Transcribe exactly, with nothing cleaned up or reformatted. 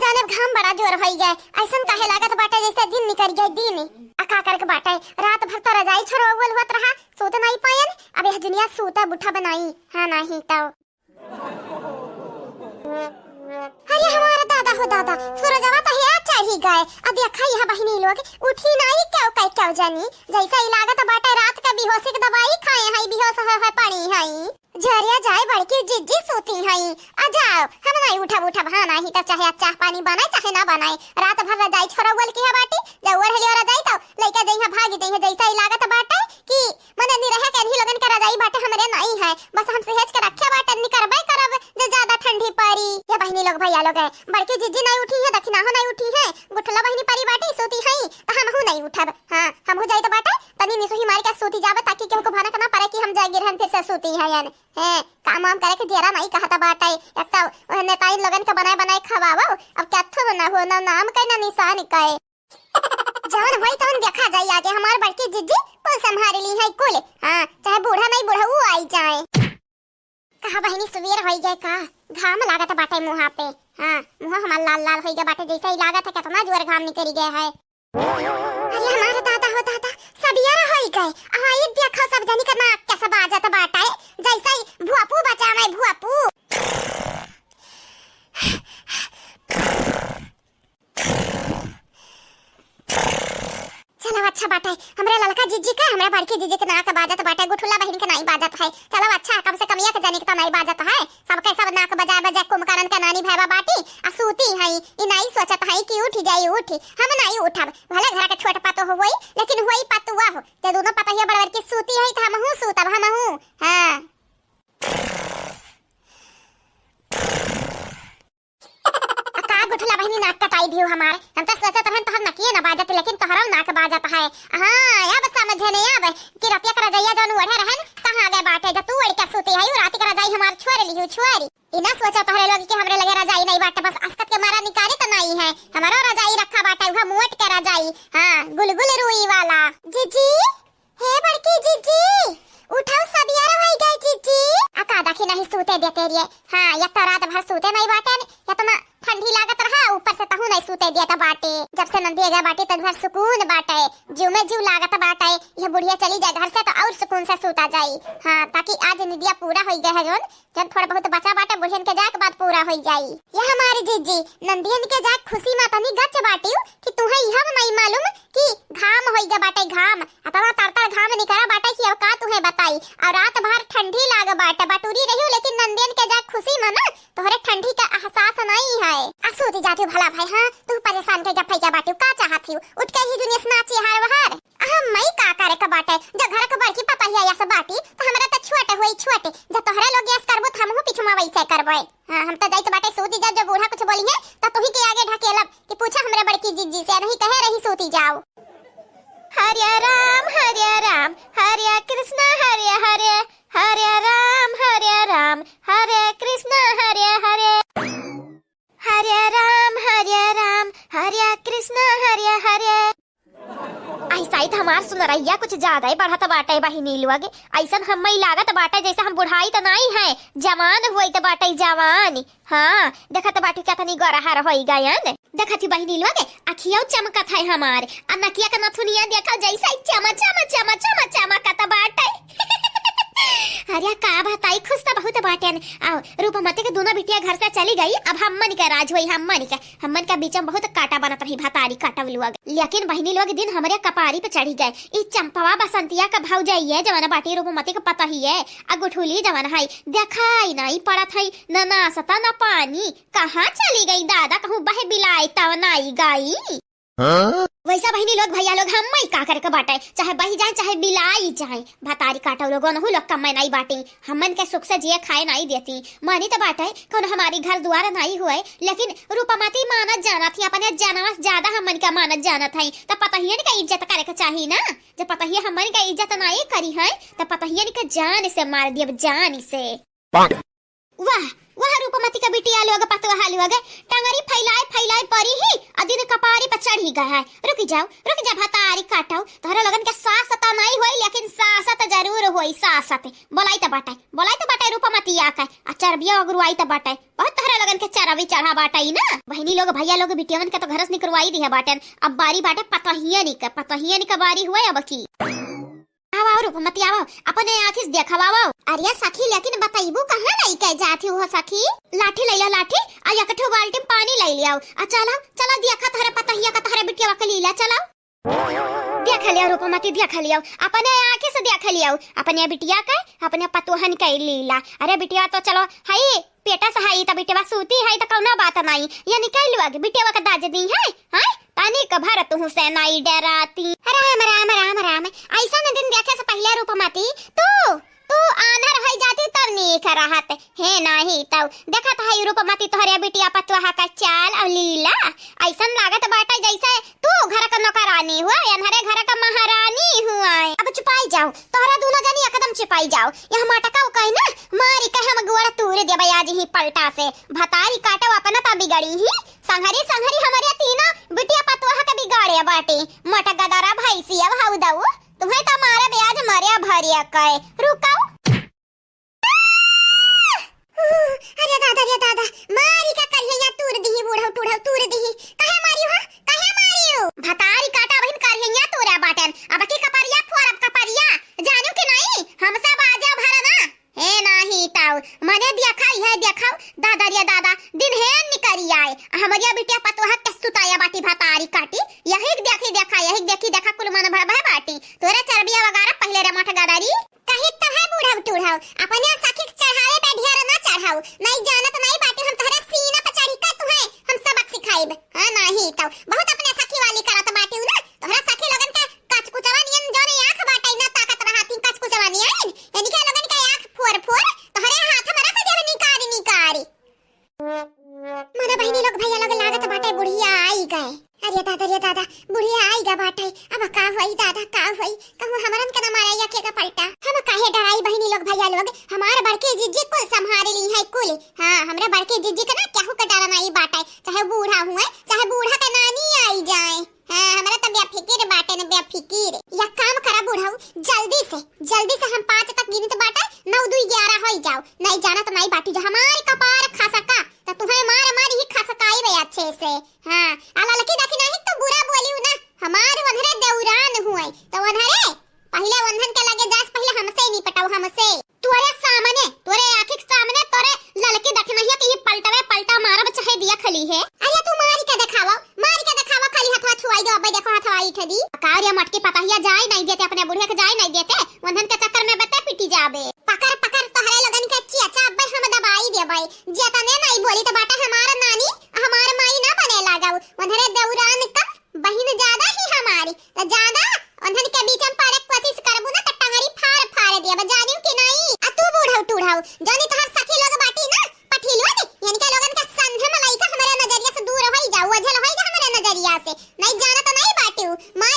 अरे घाम बड़ा जोर होई गए, ऐसन काहे लागत बाटे जैसे दिन निकल गए दिन। आ का करके बाटे, रात भर तो रजाई छोड़वल होत रहा, सूत नहीं पायन। अब यह दुनिया सूता बुठब नाई, हाँ नहीं तो। अरे हमारा दादा हो दादा, सूरजवा तो है चढ़ी गए। अब देखा यह बहिनी लोग उठी नहीं, क्यों कह क्यों जानी, जैसे ही लागत बाटे रात का बेहोशी के दवाई खाए हैं, बेहोश है, है पड़ी हैं। झरिया जाए बड़की जिज्जी सूती हई। आ जाओ, हम नहीं उठब, उठब, हाँ, नहीं तो चाहे आज चाह पानी बनाए, चाहे ना बनाए, रात भर रजाई छोड़वल की है बाटी, जब ओढ़ लियो रजाई तो लइका जइहा भागी जइहा, जैसा ही लागत बाटे कि मने निरहे के इन्हीं लोगन के रजाई बाटे हमरे नहीं है, बस हम सहेज के रखे बाटे, निकरबे करब जे ज्यादा ठंडी पड़ी। ये बहिनी लोग, भैया लोग है, बड़की जिज्जी नहीं उठी है, दखिना हो नहीं उठी है, गुठला बहिनी परी बाटी सूती हई, तो हमहू नहीं उठब, हाँ, हमहू जाई तो बाटे, तनी निसुही मार के सूती जाबे, ताकि केहू को भनक ना पड़े कि हम जाए गिरहन फिर से सूती हयन। हैं, काम वाम करे के जेरा नहीं कहत बाटे। एक तो ओह नेताइन लोगन के बनाए बनाए खवावो, अब क्या थो ना हो, ना नाम के ना निशान के। जवन होई तवन देखा जाई आगे, हमार बड़की जिज्जी कुल संभाल ली है कुल। हाँ, चाहे बूढ़ा नहीं बुढ़ऊ आई जाए। कहा बहिनी सुबेर होई गए का? घाम लागत बाटे मुँहा पे। हाँ, मुँह हमार लाल लाल होई गए बाटे, जैसे ही लागत है कितना जोर घाम निकल गए है। अरे हमारे दादा हो दादा, सबियर होई गए। आ, ई देखो सब जनी के नाक कैसे बाजत बाटे, जैसे ही भुआपू बचावे भुआपू। चलो अच्छा बाटे, हमरे ललका जिज्जी के, हमरे बड़की जिज्जी के नाक बाजत बाटे, गुठुला बहिन के नाई बाजत है। चलो अच्छा, कम से कम एक जनी के तो नाई बाजत है। सबके सब नाक बजाए बजाए कुंभकर्ण के नानी भैया बाटी, आ सूती है, ई नाई सोचत है कि उठ जाई उठ, हम नाई उठब। भले घर के छोट पतोह होई, लेकिन होई पतुआ हो। ते दोनों पतहिया बड़वर की सूती है, तो हमहू सूतब, हमहू। हाँ। आ का गुठला बहिनी नाक कटाई दियो हमार? हम तो सोचत रहन तोहर नकिए न बाजत, लेकिन तोहरो नाक बाजत है। हाँ, अब समझे ने अब कि रतिया के रजैया जौन ओढ़े रहन, कहाँ गए बाटे? जब तू ओढ़ के सूती है, उ रात के रजाई हमार छोड़ लिहू, छोड़ी। ई ना सोचा तोहरे लोग कि हमरे लगे रजाई नहीं बाटे, बस असकत के मारा निकाले तो नहीं है। हमारो रजाई रखा बाटे, उहा मोट के रजाई। हाँ, गुलगुल रुई वाला। जीजी, हे बड़की जीजी, उठाओ, सबियर होई गए जीजी। आ का देखी नहीं सूते देते रे। हाँ, या तो रात भर सूते नहीं बाटे, या तो ना ठंडी लागत रहा, ऊपर से तहू नहीं सूते देत बाटे। जब से नंदी गए बाटे, तब भर सुकून बाटे, जीव में जीव लागत बाटे। यह बुढ़िया चली जाए घर से तो और सुकून से सूता जाई। हाँ, ताकि आज निदिया पूरा होई गए है जौन, जब थोड़ा बहुत बचा बाटे, बुढ़ियन के जाए के बाद पूरा होई जाई। ये हमारी जीजी, नंदियन के जाए खुशी में तनी गच बाटिउ कि तुहे इहब नहीं मालूम कि घाम होई गा बाटे, घाम। अतना तड़तड़ घाम निकरा बाटे कि अब का तुहे बताई। और रात भर ठंडी लाग बाटे, बटुरी रहिउ, लेकिन नंदियन के जाए खुशी में ना तोहरे ठंडी का एहसास नहीं है। आ सूती जाती भला भाई, हाँ, तू परेशान के गफैया बाटिउ, का चाहत हिउ? उठ के ही दुनिया से नाची हार बहार। हम मई का करे के बाटे, जब घर के बड़की पतहिया या से बाटी, तो हमरा त छोट होई छोट। जब तोहरे लोग यस करबो, त हमहू पिछुमा वैसे करबे। हाँ, हम त जाइत बाटे सूती जा, जब बूढ़ा कुछ बोली है, त तुही के आगे ढकेलब कि पूछा हमरे बड़की जीजी से, नहीं कहे रही सूती जाओ। हरे राम, हरे राम, हरे कृष्णा, हरे हरे, हरे राम, हरे राम, हरे कृष्णा, हरे हरे, हरे राम, हरे राम, हरे कृष्णा, हरे हरे। ऐसा ही तो हमार सुनरैया कुछ ज्यादा ही बढ़त बाटे बहिनी लोग। ऐसन हम्मई लागत बाटे जैसे हम बुढ़ाई तो नाई है, जवान हुई तो बाटे जवान। हाँ, देखत बाटी केतनी गोरहर होई गयन। देखत ही बहिनी लोग, अखियो चमकत है हमार, आ नकिया के नथुनिया देखा जैसे ही चम चम चम चम चमकत बाटे। अरे का बताई, खुश तो बहुत बाटेन। आओ, रूपमती के दोनों बिटिया घर से चली गई, अब हमन के राज होई, हमन के। हमन के बीच में बहुत काटा बनत रही, भतारी काटव लोग। लेकिन बहिनी लोग दिन हमरे कपारी पे चढ़ी गए। ई चंपवा बसंतिया का भौजाई है, जवन बाटी रूपमती के पतोहिया, आ गुठुली जवन है, देखाई नहीं पड़त है, न नाश्ता न पानी। कहाँ चली गई दादा, कहूँ बहे बिलाई तब नाई गई। हाँ? वैसा बहिनी लोग, भैया लोग, हम्मई का करे के बाटे, चाहे बही जाए, चाहे बिलाई जाए, भतारी काटव लोग, ओनहू लोग कम्मे नाई बाटी। हमन के सुख से जिए खाए नाई देती। मानी त बाटे, कौन हमारी घर दुआर नाई हुए, लेकिन रूपमती मानत जानत ही, अपने जनवा से ज्यादा हमन के मानत जानत है। त पतहियन के इज्जत करे के चाही ना। जब पतहिया हमन के इज्जत नाई करी है, त पतहियन के जान से मार दियब, जान से। वाह, वह रूपमती का बिटिया लोग, पतोहा लोग, टंगरी फैलाए फैलाए परी ही, आ दिन कपारी पर चढ़ी गए है। रुक जाओ, रुक जा भतारी काटो, तोहरे लोगन के सास त नहीं होई, लेकिन सासत जरूर होई, सासत। बोलाई त बाटे, बोलाई त बाटे रूपमतिया के, आ चरबिया अगरुआई त बाटे, बहुत तोहरे लोगन के चरबी चढ़ा बाटे ई ना। बहिनी लोग, भैया लोग, बिटियावन के तो घर से निकरवाई दिहे बाटेन, अब बारी बाटे पतोहियन के, पतोहियन के बारी हुए अब की। आवा, आवा रूपमती, आवा, अपने आँखी से देखावा, आवा। अरे सखी, लेकिन बतैबू कहाँ लइके जाती हो सखी? लाठी लइ ला, लाठी, आ एक ठो बाल्टी में पानी लइ लियाओ, आ चलो, चलो, देखा तोहरे पतोहिया का, तोहरे बिटिया का लीला, चलो। देख लियो रूपमती, देख लियो, अपने आँखी से देख लियो, अपने बिटिया के, अपने पतोहन के लीला। अरे बिटिया तो चलो हई, पेटा से हई, त बिटिया सूती हई, त कौनो बात नहीं, ये निकल लुआ के बिटिया का दाज दी है, हैं? तनिक भर तुहू से नाई डराती। राम, राम, राम, राम। ऐसन दिन देखे से पहिले रूपमती, तू, तू आन्हर होई जाती तब नीक रहत। हे नाही तऊ। देखत हई रूपमती तोहरे बिटिया पतोहा का चाल और लीला। ऐसन लागत बाटे जैसे तू घर का नौकरानी हुआ, अन्हरे घर का महारानी हुआ। अब चुपाई जाओ, तोहरा दोनों जनी एकदम चुपाई जाओ। यह मटका कही ना, मारी के हम गोड़ तूर देबे आज ही पलटा से। भतारी काटो अपना त बिगड़ी ही, संहरी, संहरी हमरे तीनों बिटिया पतोह के बिगाड़े बाटे। मोटा गदरा भैंसी अब हऊ दऊ, तुम्हें त मारे ब्याज मरिया भरिया कहे। रुकाऊ। अरे दादा, रे दादा, मारी का करिया तूर दिही, बूढ़ऊ टूढ़ऊ तूर दिही। काहे मारियो, हा? काहे मारियो? भतारी काटा बहिन करिया तूरा बाटन। अब की कपरिया फोरब कपरिया। जानू कि नहीं? हमसे बाजा भरा ना। हे नाही ताऊ, मने देखा, यह देखाओ, दादा रे दादा, दिन हे निकरी आए। हमरिया बिटिया पतोहा के सुताया बाटी भतारी काटी। यही देखी देखा, यही देखी देखा, कुल मन भर भर बाटी। तोरे चरबिया वगैरह पहले रे मोट गदरी। कही तो है बूढ़ऊ टूढ़ऊ, अपने सखी के चढ़ावे पे ढेर ना चढ़ाऊ, नहीं जानत नहीं बाटी हम तोहरे सीना पे चढ़ी का तुहे हम सबक सिखाइब। हाँ, नाही तो बहुत अपने सखी वाली करत बाटी ना, तोहरा सखी लोगन के कचकुचवा नियन जौन आँख बाटे ना ताकत रहती कचकुचवा नियन, इनके लोगन के आँख फोर फोर तोहरे हाथ में रख देब निकारी निकारी। मने बहिनी लोग, भैया लोग, लागत बाटे बुढ़िया आई गए। अरे दादा रे दादा, बुढ़िया आई गा बाटे। अब का होई दादा, का होई? कहूँ हमरन के न मारा या के का पलटा। हम काहे डराई बहिनी लोग, भैया लोग, हमार बड़की जिज्जी कुल संभारी ली है कुल। हाँ, हमरे बड़की जिज्जी के ना केहू के डर नहीं बाटे, चाहे बूढ़ा हुए, चाहे बूढ़ा के नानी आई जाए। हाँ, हमरा त बेफिकिर बाटे न, बेफिकिर। या काम करा बूढ़ऊ, जल्दी से, जल्दी से हम पाँच तक गिनत बाटे, नौ दुई ग्यारह होई जाओ। नहीं जानत नहीं बाटी जो हमारी कपार खसका, त तुम्हें मार मार ही खसकाई बे अच्छे से। हाँ, आ ललकी देखी नहीं तो बुरा बोलियो ना, हमार वनहरे देउरान हुए, तो वनहरे पहिले वंधन के लगे जास, पहिले हमसे निपटाओ, हमसे। तोरे सामने, तोरे आँखी के सामने, तोरे ललकी दखिनहिया के ई पलटवे पलटा मारब चाहे दिया खली है। अरे तू मारी के देखावा, मारी के देखावा, खाली हथवा छुआई दो, अबे देखो हथवा ईठ दी। का रे मटकी पतहिया जाए नहीं देते, अपने बुढ़िया के जाए नहीं देते, वंधन के चक्कर में बते पिटी जाबे। पकड़, पकड़, तोहरे लोगन के चिया चाबे हम दबाई देबे। जेतने नहीं बोली तो बाटे हमार नानी, हमार माई ना बने लागव। वंधरे देउरान कम बहिन ज्यादा ही हमारी, त ज्यादा उन्हन के बीच में पड़े के कोशिश करबू ना, त टंगरी फाड़ फाड़ देब, जानियो कि नहीं? आ तू बूढ़ऊ टूढ़ऊ, जानी तोहर सखी लोग बाटी ना, पठिलुआ दी, इनके लोगन के संधे में लइका हमरे नजरिया से दूर होई जा, ओझल होई जा हमरे नजरिया से, नहीं जाना तो नहीं बाटियो, मार